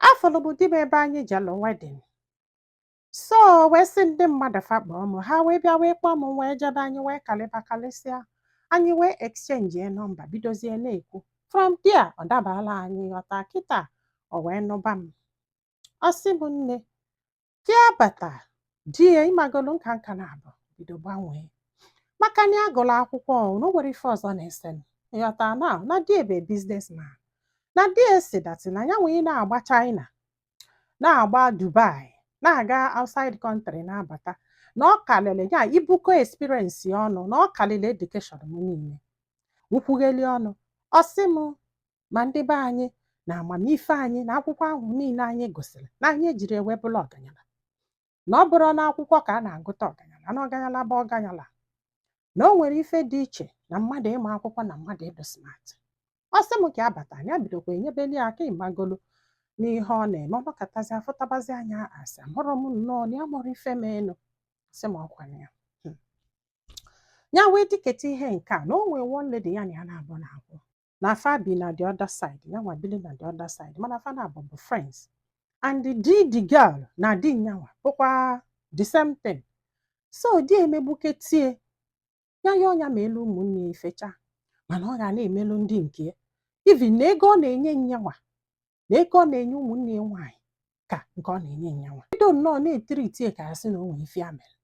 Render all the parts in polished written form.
Afụlụ m di m ebe anyị jelụ wedding, so wee sị ndị mmadụ fa kpọọ m. Ha wee bịa wee kpọọ m, wee jebe. Anyị wee kalịba kalịsịa, anyị wee exchange nọmba, bidozie na-ekwu. From there ọ dabala anyị ghọta. Kịta o wee nụba m. Ọ sị m, nne, di abata di ya ịmagolu nka nka na abụ bido gbanwee, maka na ya gụrụ akwụkwọ o, na o nwere ife ọzọ na-ese. Ịghọta na di ebe businessman, na di esi that na ya nwee na-agba China, na-agba Dubai, na-aga outside country, na-abata, na ọ kalịrị ya ibukọ experience ọnụ, na ọ kalịrị education m niile nkwugheli ọnụ. Ọ sị m, ma ndị be anyị na amamife anyị na akwụkwọ ahụ niile anyị gụsịrị na anyị ejiri ewe bụrụ ọganyala, na ọ bụrụ na akwụkwọ ka a na-agụta ọganyala, na ọganyala bụ ọganyala, na o nwere ife dị iche na mmadụ ịma akwụkwọ na mmadụ ịdụ smart. Ọ sị m ka ya bata, ya bidokwa enyebeli ya aka ịmagolu n'ihe ọ na-eme. Ọnọkọtazi afụtabazi anya asị amụrụ m nnọọ na ya mụrụ ife menụ. Sị m ọkwana ya. Ya wee diketa ihe nke a na o nwee one lady ya na ya na-abụ na-akwụ na fa bi na the other side, ya nwa bili na the other side, mana fa na-abụ bụ friends, and di the girl na di nyanwa bụkwa the same thing. So di emegbuketie ya, ya ọnya ma elu ụmụnne ya ifecha, mana ọ ga na-emelu ndị nke ya, even na ego ọ na-enye nyanwa na ego ọ na-enye ụmụnne ya nwaanyị ka nke ọ na-enye nyanwa. Bido nnọọ na-etiritie ka ya sị na o nwee ife ya mere.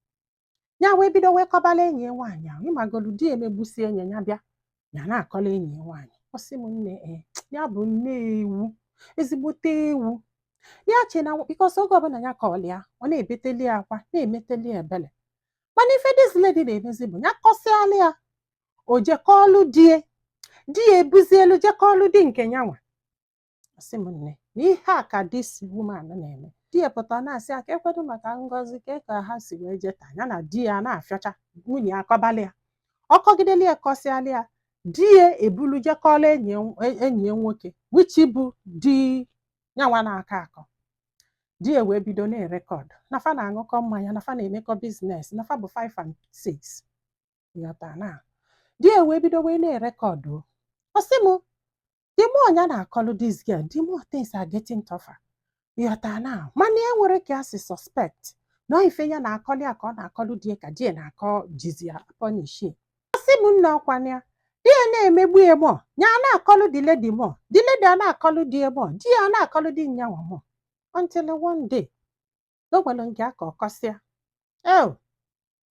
Ya wee bido wee kọbala enyi ya nwaanyị ahụ. Ịmagolu di emegbusie enyi ya, bịa ya na-akọla enyi ya nwaanyị. Ọ sị m, nne, ee, ya bụ nne ewu, ezigbote ewu ya che na because oge ọbụla ya kọọlụ ya, ọ na-ebeteli ya akwa, na-emeteli ya ebele. Mana ife this lady na-emezi bụ ya kọsịalụ ya, o jekọọlụ die, di ya ebuzielu jekọọlụ di nke nyanwa. Ọ sị m, nne, na ihe a ka this woman na-eme. Di ya pụta na-asị ya ka ekwedu maka ngọzi ka ha si wee jeta ya na di ya na-afịọcha nwunye ya, akọbalị ya, ọ kọgideli ya, kọsịalị ya, di ya ebulu jekọọlụ enyi ya nwoke, which bụ di nyanwa na-akọ akọ. Di ya wee bido na-erecord na fa na-aṅụkọ mmanya, na fa na-emekọ business, na fa bụ 5 and 6. Ịghọta na di ya wee bido wee na-erecord. Ọ sị m, the more ya na-akọlụ this girl, the more things are getting tougher. Ịghọta na mana e nwere ka a si suspect na ife ya na-akọlụ ya ka ọ na-akọlụ di ya, ka di ya na-akọ jizi ya punish. Ọ sị m, nna, ọkwana ya, di ya na-emegbu ya mọ, ya na-akọlụ the lady mọ, the lady a na-akọlụ di ya mọ, di ya na-akọlụ di nyanwa mọ, until one day o nwere nke a ka ọ kọsịa eo.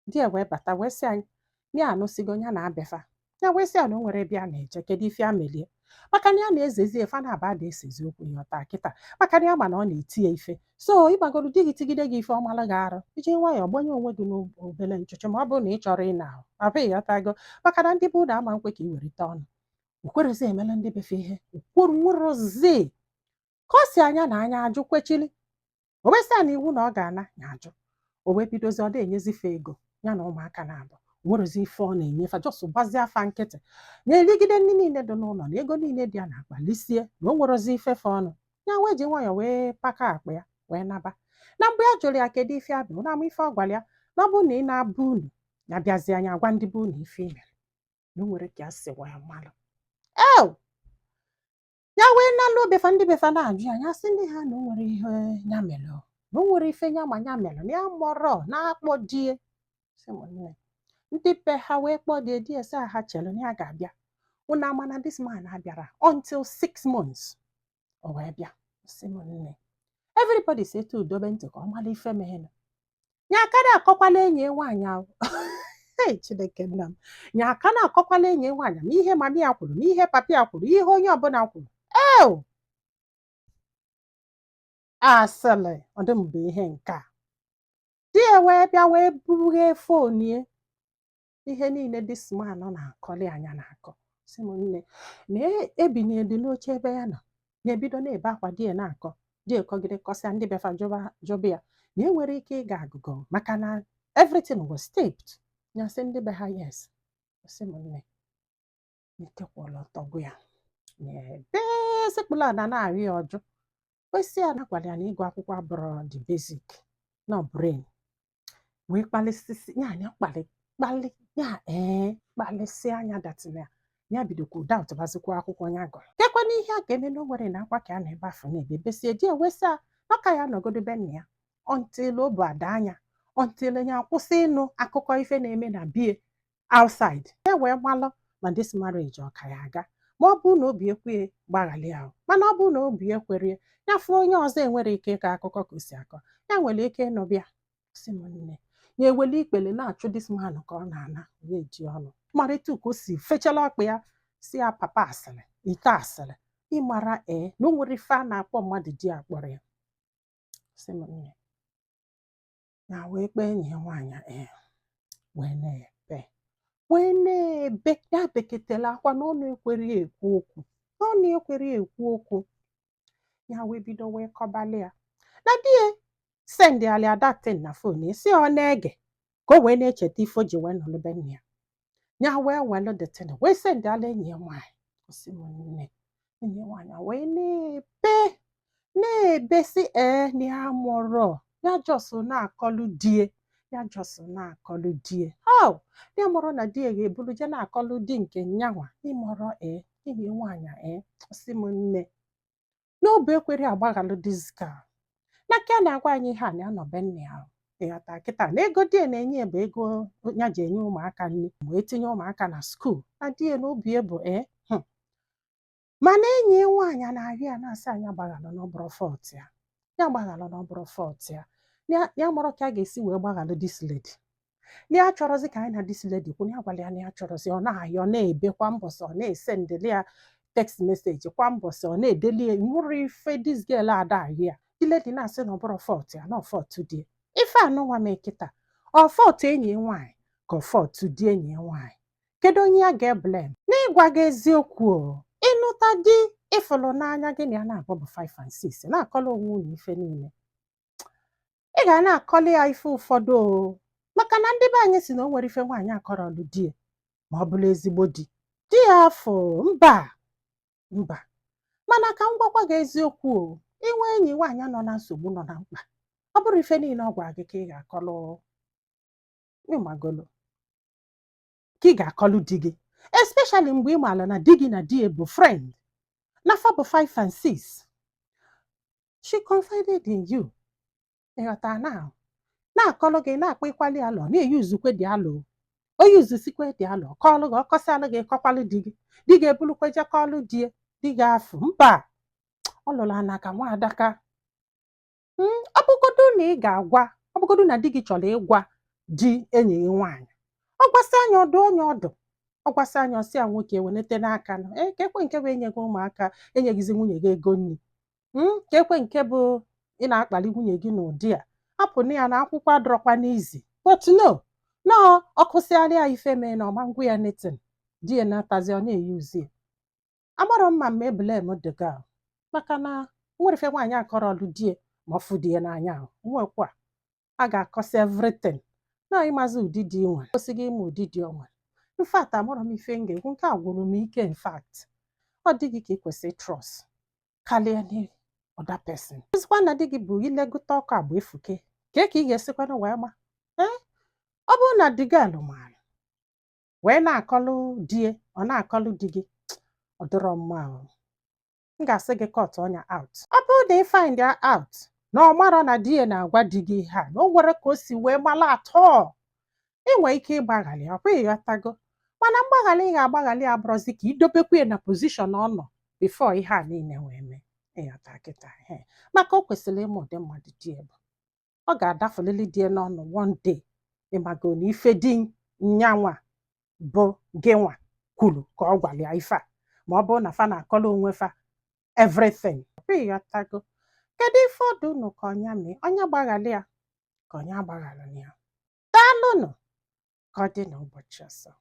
Di ya wee bata wee sị anyị ya anụsigo, ya na-abịafa. Ya wee sị ya na o nwere ebe a na-eje, kedu ife a melie, maka na ya na-ezezi efe na aba ada esezi okwu ya ọta kịta, maka na ya ma na ọ na-eti ya ife. So ịgbagoro di gị tigide gị ife, ọmalụ gị arụ iji nwayọọ gbanye onwe gị n'obele nchụchụ, ma ọ bụrụ na ị chọrọ ị na ahụ abụghị ghọtago, maka na ndị bụ na ama nkwe ka ị werite ọnụ okwerezi emela ndị befe ihe okweru nwerozi ka ọ si anya na anya ajụ kwechili. O wee sị ya na iwu na ọ ga-ana ya ajụ. O wee bidozi ọ na-enyezife ego ya na ụmụaka na-abụ nwerozi ife ọ na-enyefa, just gbazie afa nkịtị na-erigide ndị niile dị n'ụlọ na ego niile dị ya n'akpa lisie, na o nwerozi ifefe ọnụ. Ya wee ji nwayọọ wee paka akpa ya wee naba. Na mgbe ya jụrụ ya kedu ife abụ na ama ife ọ gwara ya, na ọ bụrụ na ị na-abụ unu ya bịazie anya agwa ndị bụ unu ife i mere, na o nwere ka ya si wee malụ eo. Ya wee nalụ befa, ndị befa na-ajụ ya, ya sị ndị ha na o nwere ihe ya mere, na o nwere ife ya ma ya mere, na ya mụrọ na-akpọ die. Sị m, nne, ndị be ha wee kpọọ die, die sị ha chere na ya ga-abịa. Unu ama na this man abịara until 6 months o wee bịa. Sị m, nne, everybody si etu dobe ntị ka ọ mara ife mehenụ. Ya aka na-akọkwala enyi ya nwaanyị ahụ. Hey, Chineke nna m! Ya aka na-akọkwala enyi ya nwaanyị ma ihe mami ya kwuru, ma ihe papi ya kwuru, ihe onye ọbụla kwuru. Eo, asịlị ọ dị mbụ ihe nke a. Di ya wee bịa wee bughee phone ya, ihe niile this man na-akọli anya na-akọ. Sị m, nne, na ebinye dị n'oche ebe ya nọ na-ebido na-ebe akwa. Di ya na-akọ, di ya kọgide kọsịa, ndị befa jụba jụba ya na e nwere ike ịga agụgọ maka na everything was taped. Ya sị ndị be ha yes. Sị m, nne, ike kwụrụ ọtọ gwụ ya na-ebe sekpụla ana na-arị ya ọjụ. Kwesị ya na gwara ya na ịgụ akwụkwọ abụrọ the basic no brain, wee kpalịsịsị ya anya kpalị kpalị ya, ee, kpalịsị anya datina Ya bidokwu doubt bazikwa akwụkwọ ya gụrụ. Kekwana ihe a ga-eme na o nwere na akwa ka a na-ebe afọ na-ebe besie di ewesịa na ọka ya nọgodo be nna ya until o bụ ada anya, until ya akwụsị ịnụ akụkọ ife na-eme na bie outside, e wee gbalụ ma this marriage ọ ka ya aga. Ma ọ bụrụ na obi ekwe gbaghalị ahụ, mana ọ bụrụ na obi ekwerie ya fụ onye ọzọ enwere ike ịkọ akụkọ ka o si akọ, ya nwere ike ịnụbịa. Sị m nne, ya ewele ikpele na-achụ this man ka ọ na-ana ya eji ọnụ mara etu ka o si fechala ọkpa ya, si ya papa asịrị ite asịrị ịmara ee na o nwere ife a na-akpọ mmadụ di ya kpọrọ ya. Sị m nne, ya wee kpee enyi ya nwaanyị ee wee na-ebe, wee na-ebe, ya beketela akwa na ọnụ ekwere ya ekwu okwu, na ọnụ ekwere ya ekwu okwu. Ya wee bido wee kọbalị ya na di ya send ali that thing na phone, si ọ na-ege ka o wee na-echeta ife o ji wee nọrọ be nna ya. Ya wee welụ the thing wee send ala enyi ya nwaanyị. Sị m nne, enyi ya nwaanyị wee na-ebe, na-ebe, si ee na ya mụrụ ya, just na-akọlụ die ya, just na-akọlụ die oh ya mụrụ na di ya ga-ebulu je na-akọlụ di nke nyanwa ịmụrụ. Ee, enyi ya nwaanyị ee, sị m nne, n'obi ekwere agbaghalụ this girl na ka a na-agwa anyị ihe a na ya nọ be nna ya. Ịghọta kịta na ego die na-enye ya bụ ego ya ji enye ụmụaka nri wee tinye ụmụaka na school, na di ya n'obi bụ ee. Mana enyi ya nwaanyị na-arịọ ya, na-asị anyị agbaghalụ na ọ bụrụ fault ya, ya gbaghalụ na ọ bụrụ fault ya, ya mụrụ ka a ga-esi wee gbaghalụ this lady, na ya chọrọzi ka anyị na this lady kwu. Ya gwara ya na ya chọrọzi. Ọ na-ayọ, na-ebe kwa mbọsị, ọ na-esendịlị ya text message kwa mbọsị, ọ na-edeli ya nwụrụ ife this girl ada ayọ ya. The lady na-asị na ọ bụrụ fault ya, na ọ fault di ya. Ife anụnwa mee kịta, ọ fault enyi ya nwaanyị ka ọ fault di enyi ya nwaanyị? Kedu onye ya ga-eblame? N'ịgwa gị eziokwu o, ịnụta di ịfụlụ n'anya, gị na ya na-abụ bụ 5 and 6 na-akọlụ onwe unu ife niile, ị ga na-akọlụ ya ife ụfọdụ o, maka na ndị be anyị si na o nwere ife nwaanyị akọrọlụ di ya ma ọ bụrụ ezigbo di di ya afọ mba mba. Mana ka m gwakwa gị eziokwu o, inwe enyi nwaanyị nọ na nsogbu, nọ na mkpa, ọ bụrụ ife niile ọ gwara gị ka ị ga-akọlụ, ịmagolo ka ị ga-akọlụ di gị, especially mgbe ị maara na di gị na di ya bụ friend, na fa bụ 5 and 6. She confided in you, ịghọta na na-akọlụ gị, na-akpa ịkwali alọ, na-eyuzukwe dị alọ o yuzusikwe dị alọ kọlụ gị, ọkọsịalụ gị, kọkwalụ di gị, di gị ebulukwe je kọlụ di ya. Di gị afụ mba ọ lụrụ ana ka nwa adaka. Ọ bụgodu na ị ga-agwa, ọ bụgodu na di gị chọrọ ịgwa di enyi gị nwaanyị, ọ gwasị anya ọdụ onye ọdụ, ọ gwasị anya ọsị ya nwoke ewenete n'aka nụ ee ka ekwe nke bụ enyeghị ụmụaka, enyeghịzi nwunye gị ego nri, ka ekwe nke bụ ị na-akpali nwunye gị n'ụdị a, hapụ na ya na akwụkwọ adọrọkwa n'izi. But no, nọọ ọkụsịarị ya ife mee na ọma ngwa ya netin di ya natazi, ọ na-eyuzi ya. Amarọ mma mma eblame the girl, maka na nwere ife nwaanyị akọrọlụ di ya ma ọ fụ di ya n'anya ahụ nwekwa a ga-akọsị everything na ịmazi ụdị di nwere kwesịghị ịma ụdị di o nwere. In fact, amarọ m ife m ga-ekwu, nke a gwụrụ m ike. In fact, ọ dị gị ka ị kwesịrị trust karịa any other person. Ezikwa na di gị bụ ilegote ọkụ agba efuke ka ị ga-esikwana wee ma ee ọ bụrụ na the girl maara wee na-akọlụ die, ọ na-akọlụ di gị, ọ dịrọ mma o. M ga-asị gị cut ọnya out. Ọ bụrụ na ị find ya out na ọ marọ na di ya na-agwa di gị ihe a, na o nwere ka o si wee mara atọ, ị nwee ike ịgbaghalị ya, ọkwa ịghọtago? Mana mgbaghalị ị ga-agbaghalị ya abụrụzi ka idobekwa ya na position ọ nọ before ihe a niile wee mee. Ịghọta kịta? He maka o kwesịrị ịma ụdị mmadụ di ya bụ, ọ ga-adafulili di ya n'ọnụ one day, ịmago na ife di nyanwa bụ gị nwa kwuru ka ọ gwara ya ife a, ma ọ bụrụ na fa na-akọrọ onwe fa everything. Ọkwa ịghọtago? Kedu ife ọdụ unu ka ọnya mee? Ọnya gbaghalị ya ka ọnya agbaghalị ya? Daalụnụ, ka ọ dị n'ụbọchị ọzọ.